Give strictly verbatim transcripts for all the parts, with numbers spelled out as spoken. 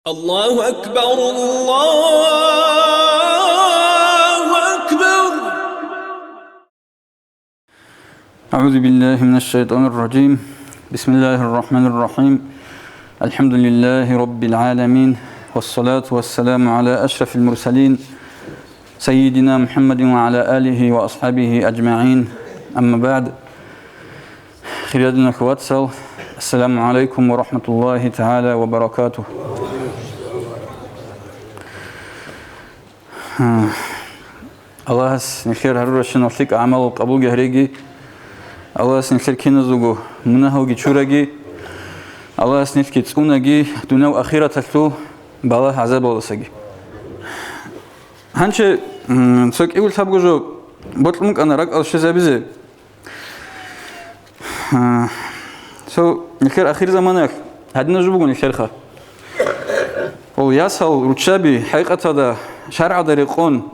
الله أكبر، الله أكبر. أعوذ بالله من الشيطان الرجيم. بسم الله الرحمن الرحيم. الحمد لله رب العالمين، والصلاة والسلام على أشرف المرسلين سيدنا محمد وعلى آله وأصحابه أجمعين. أما بعد. Хириял диналъул вацал, ассаламу гӀалайкум ва рахӀматуллагьи тагӀала ва баракатугь. Аллагьас нилъер гьаруращинал лъикӀ гӀамал къабулги гьареги. Аллагьас нилъер киназулго мунагьалги чураги. Аллагьас нилъги цӀунаги дуниял ахираталъул балагь-гӀазабалдасаги. Гьанже, м, цо кӀиго-лъабго жо бокьун букӀана ракӀалде щвезабизе. А, цо нилъер ахир заманаялъ гьадинаб жо буго нилъерха. Гъол ясал руччаби хӀакъикъаталда шаргӀалда рекъон,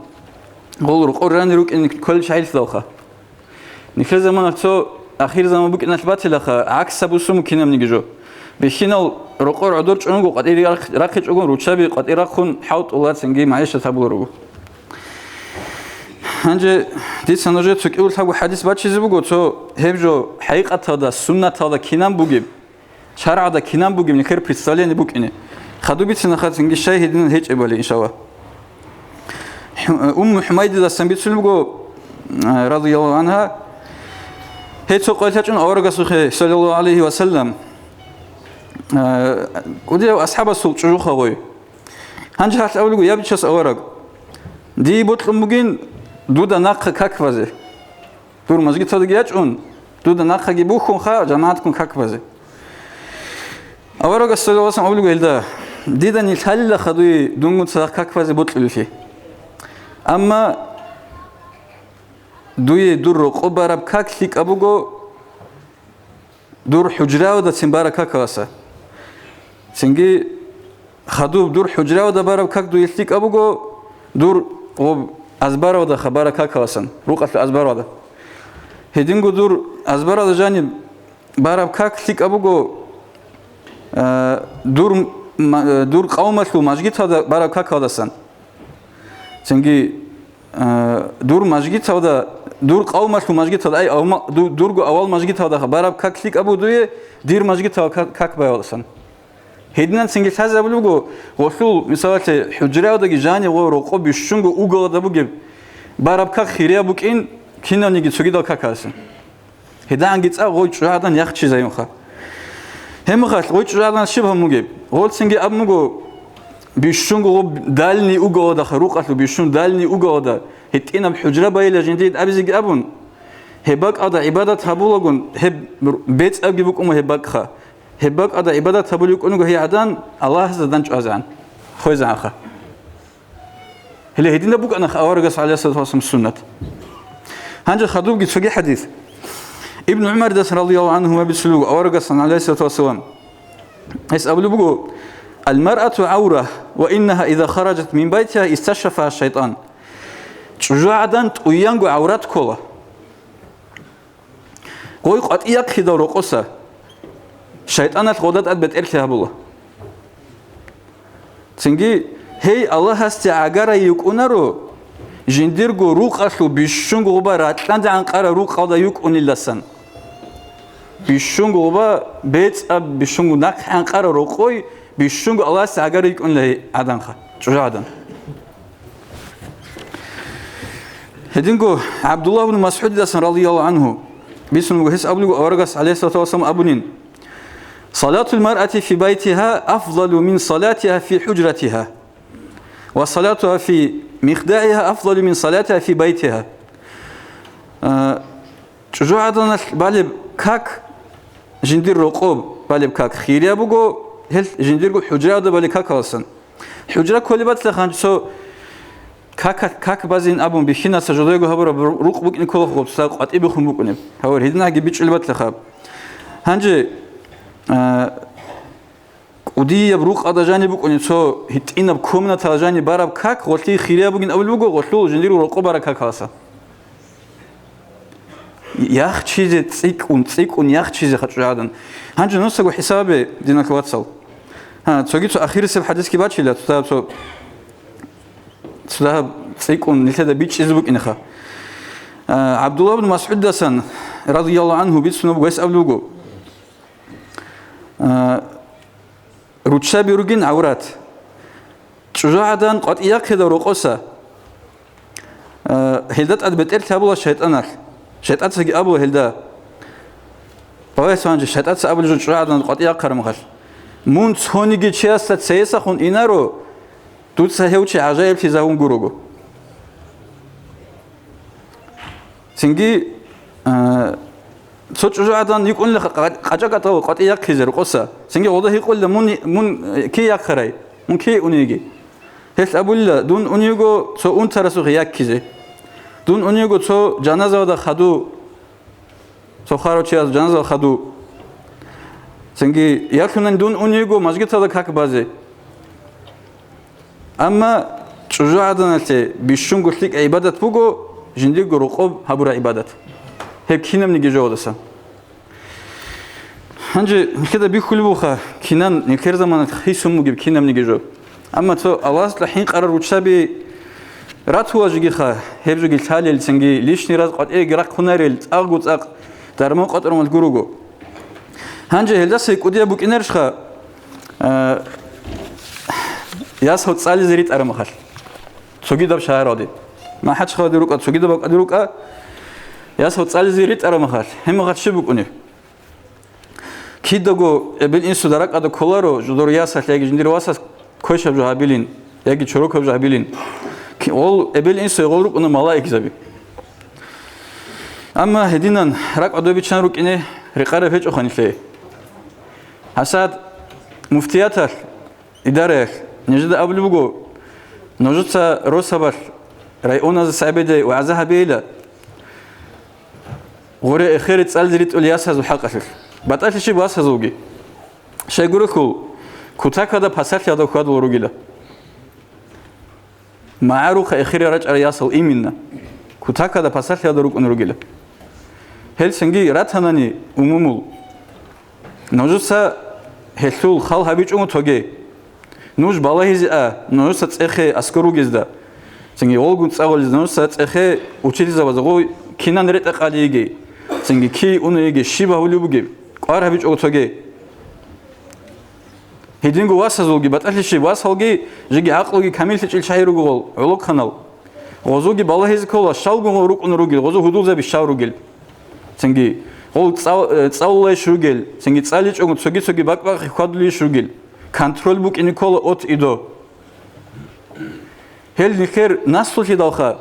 гъол рокъор рани рукӀине кколел чагӀилъидалха. Нилъер заманалъ цо ахир заман букӀиналъ батилаха, гӀаксаб бусуму кинабниги жо. Бихьинал рокъор гӀодор чӀун руго, къватӀир рахъ-, рахъичӀогун, руччаби къватӀир рахъун хӀалтӀула, цинги магӀишат гьабулел руго. Гьанже дица нужее цо кӀиго-лъабго хӀадис бачизе буго, цо гьеб жо хӀакъикъаталда, суннаталда кинаб бугеб. ШаргӀалда кинаб бугеб нилъер представление букӀине. Хадуб бицина хацинги щай гьединан гьечӀебали, иншалла. ХӀу-, Умму ХӀумайдидасан бицун буго, а, радияллагьу гӀангьа, гьей цо къоялъ чӀун аварагасухъе, саллаллагьу гӀалайгьи ва саллам, а, кӀудияв асхӀабасул чӀужуха гъой. Гьанже гьалъ абулего: «Я, бичас авараг, дие бокьун бугин дуда нахъа как базе». Дур мажгиталдаги ячӀун, дуда нахъаги бухьун ха, жамагӀатккун как базе. Аварагас саллаллагьу гӀалайгьи ва саллам абулего гьелда: «Дида нилъ лъалилаха дуе дунгун цадахъ как базе бокьулелъи. Амма дуе дур рокъоб бараб как лъикӀаб буго дур хӀужравадацин бараб какалдаса. Цинги хадуб дур хӀужравада бараб как дуе лъикӀаб буго дур гъоб азбаравдаха бараб какалдасан, рукъалъул азбаравда. Гьединго дур азбаравда жаниб бараб как лъикӀаб буго, а, дур ма-, дур къавмалъул мажгиталда бараб какалдасан». Цинги, а, дур мажгиталда, дур къавмалъул мажгиталда, ай, авма-, ду-, дурго авал мажгиталдаха бараб как лъикӀаб буго дуе дир мажгитал как, как баяваласан. Гьединан цинги лъазабулеб буго, гъолъул, мисалалъе, хӀужравдаги жанив гъо рокъо бищунго угалда бугеб бараб как хирияб букӀин кинавниги цогидал какалдасан. ГьедагӀанги цӀа гъой чӀужугӀадан яхчизаюнха. Гьебмехалъ гъой чӀужугӀадан щиб гьабун бугеб? Гъолцинги абун буго, бищунго гъоб дальний уголодаха, рукъалъул бищун дальний уголода, гьитӀинаб хӀужра байила жиндие абизеги абун, гьеб бакӀалда гӀибадат гьабулагун, гьеб бецӀабги букӀун гьеб бакӀха. Гьеб бакӀалда гӀибадат гьабулев вукӀун вуго гьей гӀадан, Аллагьасда данчӀвазегӀан, хвезегӀанха. Гьеле гьединаб букӀана аварагас, гӀалайгьиссалату вассалам, суннат. Гьанже хадубги цоги хӀадис. Ибн ГӀумардасан, радияллагьу гӀангьума, бицун буго аварагасан, гӀалайгьиссалату вассалам, гьес абулеб буго: «Аль-маръату гӀавра, ва иннагьа иза хараджат мин байтигьа исташрафагьа шайтӀан». ЧӀужугӀадан тӀуянго гӀаврат ккола. Гъой къватӀиябхъидал рокъоса шайтӀаналъ гъода тӀад бетӀерлъи гьабула. Цинги, гьей Аллагьасде гӀагарай йукӀунаро, жиндирго рукъалъул бищунго гъуба ракьанде гӀанкъараб рукъалда йукӀуниласан. Бищунго гъуба бецӀаб, бищунго нахъ гӀанкъараб рокъой, бищунго Аллагьасде гӀагарай йукӀунила гьей гӀаданха, чӀужугӀадан. Гьединго ГӀабдуллагь ибн МасгӀудидасан, радияллагьу гӀангьу, бицун буго, гьес абулеб буго аварагас, гӀалайгьиссалату вассалам, абунин: «Салатул маръати фи байтигьа афдалу мин салатигьа фи хӀужратигьа, ва салатугьа фи михдагӀигьа афдалу мин салатигьа фи байтигьа». А, ЧӀужугӀаданалъ балеб как, жиндир рокъоб балеб как хирияб буго гьел жиндирго хӀужраялда балеб какалдасан. ХӀужра кколеб батила гьанже цо как, как базин абун бихьинаса жодойго гьабураб ру-, рукъ букӀин кколаха гъоб цо къватӀибехун букӀунеб. Гьавар гьединги бичӀчӀулеб батилаха. Гьанже, а, кӀудияб рукъалда жаниб букӀунеб цо гьитӀинаб комнаталда жаниб бараб как гъолъие хирияб бугин абулеб буго, гъолъул жиндирго рокъоб бараб какалдаса. Яхчизе цӀикӀкӀун, цӀикӀкӀун яхчизеха чӀужугӀадан. Гьанже нусаго хӀисабе, диналъул вацал. Гьа, цоги цо ахирисеб хӀадисги бачила, цо, цо, цо дагьаб цӀикӀкӀун нилъеда бичӀчӀизе букӀинеха. А, ГӀабдулла ибн МасгӀуддасан, радияллагьу гӀангьу, бицунеб гьес абулеб буго, а, руччаби ругин гӀаврат. ЧӀужугӀадан къватӀияхъила рокъоса. Э, гьелда тӀад бетӀер лъабула шайтӀаналъ. ШайтӀацаги абула гьелда: «Вай, гьанже шайтӀаца абулеб жо чӀужугӀадан къватӀияхъараб мехалъ. Мун цониги чиясда цейисахун инаро, дуца гьев чи гӀажаиблъи загьун гурого». Цинги, э, цо чӀужугӀадан йикӀунила къа-, къачӀа-къатӀал къватӀияхъизе рокъоса. Цинги гъолда гьикъула: «Мун, мун, э, кий яхъарай? Мун кий униги?» Гьелъ абулила: «Дун униго цо унтарасухъе яккизе. Дун униго цо жаназалда хаду, цо хварав чияс жаназал хаду. Цинги ялъунани дун униго мажгиталда как базе». Амма чӀужугӀаданалъе бищунго лъикӀа гӀибадат буго жиндирго рокъоб гьабураб гӀибадат. Гьеб кинабниги жо гьелдаса. Гьанже нилъеда бихьулеб буха, кинан нилъер заманалъ хисун бугеб кинабниги жо. Амма цо Аллагьасда хӀинкъарал руччаби ратула жигиха, гьеб жоги лъалел, цинги лишний раз къватӀиреги рахъунарел, цӀакъго цӀакъ дарман къватӀарун гурого. Гьанже гьелдаса кӀудияб букӀинарищха, а, ясав цӀализе ритӀараб мехалъ цогидаб шагьаралде? МахӀачхъаладе рукӀа, цогидаб бакӀалде рукӀа, ясав цӀализе ритӀараб мехалъ, гьеб мехалъ щиб букӀунеб? Кидаго эбел-инсуда ракӀалда кколаро жодор ясалъ яги жиндир васас квешаб жо гьабилин, яги чорокаб жо гьабилин. Ки-, гъол эбел-инсуе гъол рукӀуна малаикзаби. Амма гьединан ракӀ гӀодобичан рукӀине рекъараб гьечӀоха нилъее. Гьасаят муфтияталъ, идараялъ нижеда абулеб буго, нужеца росабалъ районазда цебеде вагӀза гьабейила, гъоре эхере цӀализе ритӀулел ясазул хӀакъалъулъ. БатӀалъи щиб васазулги? Щайгурелъул, кутакада пасалъиялда хьвадулел ругила. МагӀарухъа эхире рачӀарал ясал иминна кутакада пасалъиялда рукӀун ругила. Гьелцинги ратанани умумул, нужеца гьелъул хал гьабичӀого тоге. Нуж балагьизе а, нужеца цӀехе аскӀор ругезда, цинги гъолгун цӀа гъолезда нужеца цӀехе учительзабазда гъой кинан ретӀа къалиги, цинги кий унаиги, щиб гьавулеб бугеб, кӀвар гьабичӀого тоге. Гьединго васазулги, батӀалъи щиб, васалги жеги гӀакълуги камиллъичӀел чагӀи руго гъол, гӀолохъанал. Гъозулги балагьизе ккола, щалгун гъол рукӀун ругел, гъозул гьудулзаби щал ругел. Цинги гъол цӀал-, э, цӀалулайищ ругел, цинги цӀаличӀого цоги-цоги бакӀ-бакӀ хьвадулейищ ругел. Контроль букӀине ккола от и до. Гьел нилъер наслулъидалха.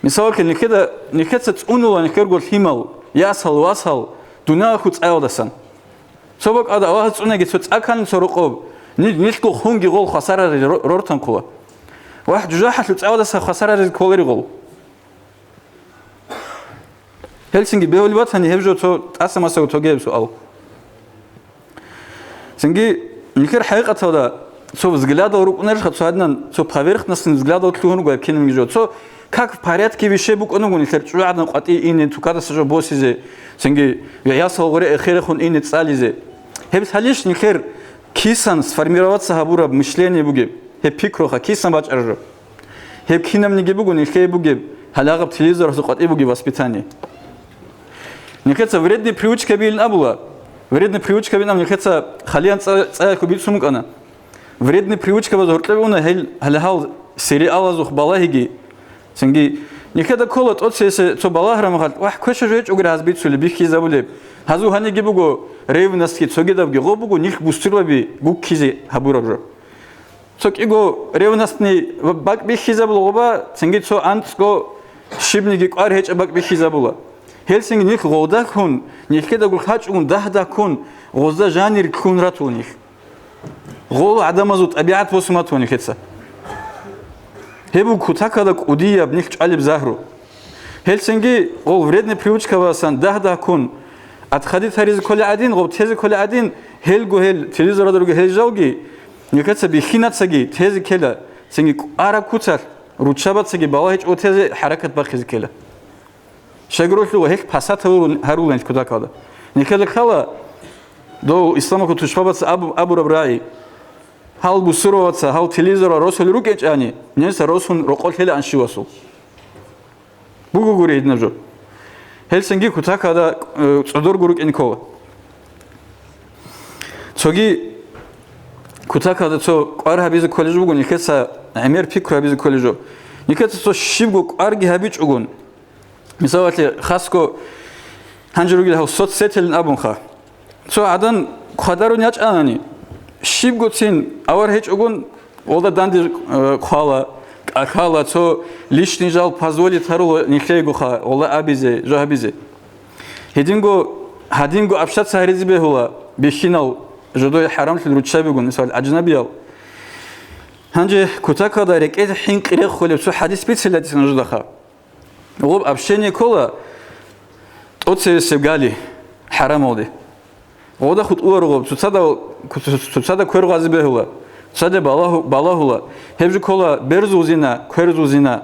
Мисалалъе, нилъеда, нилъеца цӀунула нилъерго лъимал, ясал, васал, дуниялалъул цӀаялдасан. Цо бакӀалда Аллагьас цӀунаги цо цӀа ккани цо рокъоб, нил-, нилъго хунги гъол хвасаразе ро-, рортанхъула. ВахӀ, жужахӀалъул цӀаялдаса хвасаразе кколари гъол. Гьелцинги бегьулеб батани гьеб жо цо тӀаса-масаго тогияб суал. Цинги нилъер хӀакъикъаталда цо взглядал рукӀунарищха, цо гьадинан, цо поверхностный взглядал лъугьун руго гьеб кинабниги жо. Цо как в порядке вещей букӀун буго нилъер чӀужугӀадан къватӀие ине, тукадаса жо босизе, цинги ясал гъоре эхерехун ине цӀализе. Гьеб лъалищ нилъер кисан сформироваться гьабураб мышление бугеб, гьеб пикруха кисан бачӀараб жо? Гьеб кинабниги буго нилъее бугеб, гьалагъаб телевизоралъул къватӀи бугеб воспитание. Нилъеца вредный привычка бийилин абула. Вредный привычка бин аб нилъеца халиян цӀа-, цӀаялъул бицун букӀана. Вредный привычкабаз гьоркьоб уна гьел гьале гьал сериалазухъ балагьиги. Цинги нилъеда ккола тӀоцесе цо балагьараб мехалъ, вахӀ, квеша жо гьечӀогури гьаз бицулеб, бихьизабулеб. Гьазул гьаниги буго ревностьги, цогидабги гъо буго нилъ бустурбаби гуккизе гьабураб жо. Цо кӀиго ревностный бакӀ бихьизабула гъоба, цинги цо анцӀго щибниги кӀвар гьечӀеб бакӀ бихьизабула. Гьелцинги нилъ гъолдахъун, нилъеда гурхӀачӀугун дагь-дагьккун, гъозда жанир ккун ратула нилъ. Гъол гӀадамазул тӀабигӀат босун батула нилъеца. Гьеб буго кутакалда кӀудияб нилъ чӀвалеб загьру. Гьелцинги гъол вредный привычкабасан дагь-дагьккун, отходить гьаризе кколей гӀадин, гъоб тезе кколей гӀадин, гьелго гьел, телевизоралда руго гьел жалги, нилъеца бихьинацаги тезе ккела, цинги кӀвараб куцалъ руччабацаги балагьичӀого тезе хӀаракат бахъизе ккела. Щайгурелъул гьелъ пасат гьарулин кутакалда. Нилъеда ккола Дов исламалъул тушбабаца абу-, абураб рагӀи, гьал бусурбабаца, гьал телевизорал росулел рукӀинчӀани, нилъеца росун рокъолъ лъелаан щивасул. Бугогури гьединаб жо. Гьелсинги кутакалда, э, цӀодорго рукӀине ккола. Цоги кутакалда цо кӀвар гьабизе кколеб жо буго, нилъеца гӀемер пикру гьабизе кколеб жо. Нилъеца цо щибго кӀварги гьабичӀогун, мисалалъе, хасго гьанже ругел гьав соцсетилин абунха. Цо гӀадан хъвадарун ячӀанани, щибгоцин авар гьечӀогун, гъолда данде, э, хъвала, кӀалъала, цо лишний жал позволить гьарула нилъеегоха гъолда абизе, жо гьабизе. Гьединго, гьадинго общаться гьаризе бегьула бихьинал, жодое хӀарамлъил руччабигун, мисал, аджнабиял. Гьанже кутакалда рекӀелъ хӀинкъи рехулеб цо хӀадис бицила дица нужедаха. Гъоб общение ккола тӀоцевесеб гали хӀарамалде. Гъода хутӀула ругъоб, цоцада, цоцада квер гъазе бегьула, цоцада балагьу-, балагьула. Гьеб жо ккола берзул зина, кверзул зина.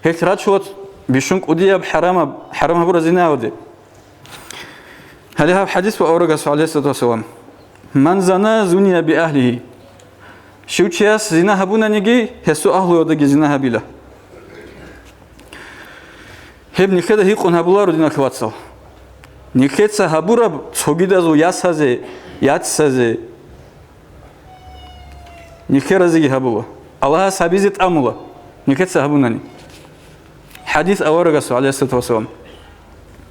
Гьелъ рачула бищун кӀудияб хӀарамаб, хӀарам гьабураб зина гьавде. Гьале гьаб хӀадис ва аварагас, гӀалайгьиссалату вассалам: «Ман зана, зуния биагьлигьи». Щив чияс зина гьабунаниги, гьесул агьлуялдаги зина гьабила. Гьеб нилъеда гьикъун гьабуларо, диналъул вацал. Нилъеца гьабураб цогидазул ясазе, яцазе нилъеразеги гьабула. Аллагьас гьабизе тӀамула, нилъеца гьабунани. ХӀадис аварагас, гӀалайгьиссалату вассалам.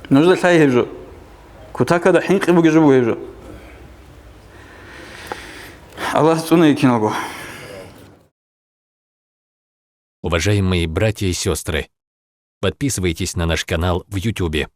Нужеда лъай гьеб жо. Кутакалда хӀинкъи бугеб жо буго гьеб жо. Аллагьас цӀунаги киналго. Уважаемые братья и сестры, подписывайтесь на наш канал в Ютубе.